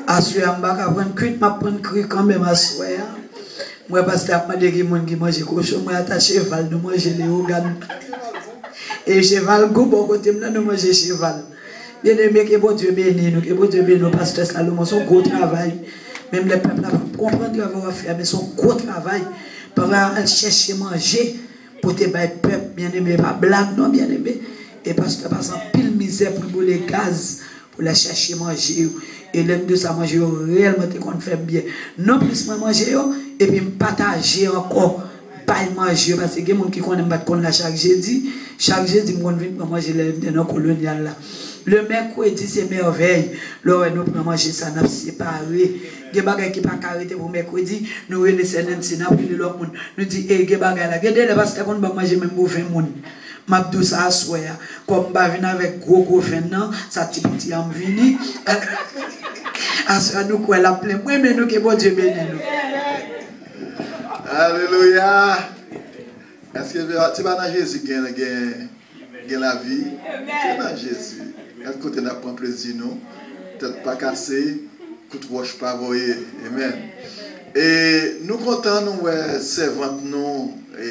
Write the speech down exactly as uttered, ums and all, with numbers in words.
Aswè a m pa ka prann kwit, m ap prann kri kanmenm aswè a. M wè pastè ap mande ki moun ki manje kochon, mwen ata cheval nou manje Leyogàn. E cheval gou bò kote m nan, nou manje cheval. Byeneme, ke Bondye beni nou, ke Bondye beni nou, pastè Salomon, se yon gwo travay. Menm lè pèp la p ap konprann travay w ap fè a, men se yon gwo travay. Papa al chèche manje pou te bay pèp, byeneme, e pa blag non, byeneme. E pastè pase anpil mizè pou l boule gaz pou l al chache manje yo. E lè m di w sa, manje yo reyèlman te konn fè m byen. Nonplis mwen manje yo, epi m pataje ankò, bay manje yo, paske gen moun ki konnen m pa t konn la chak jedi. Chak jedi, m konn vin pran manje lè m te nan Kolonyal la. Le mèkredi, se mèvèy. Lè w wè nou pran manje sa, n ap separe. Gen bagay ki pa ka rete pou mèkredi, nou rele sè Nancy, n ap rele lòt moun. Nou di, e, gen bagay la. Gen de lè pastè konn ban m manje menm pou ven moun. M ap di w sa aswè a. Kòm m pa vin avèk gwo gwo venn nan, sa ti piti a m vini. Aswè a nou kwè l ap plen. Mwen renmen nou, ke Bondye beni nou. Alelouya. Èske se pa nan Jezi gen, gen, gen lavi? Se nan Jezi. Gad kote n ap pran plezi nou. Tèt pa kase, kout wòch pa voye. Amen. E nou kontan nou wè sèvant nou, e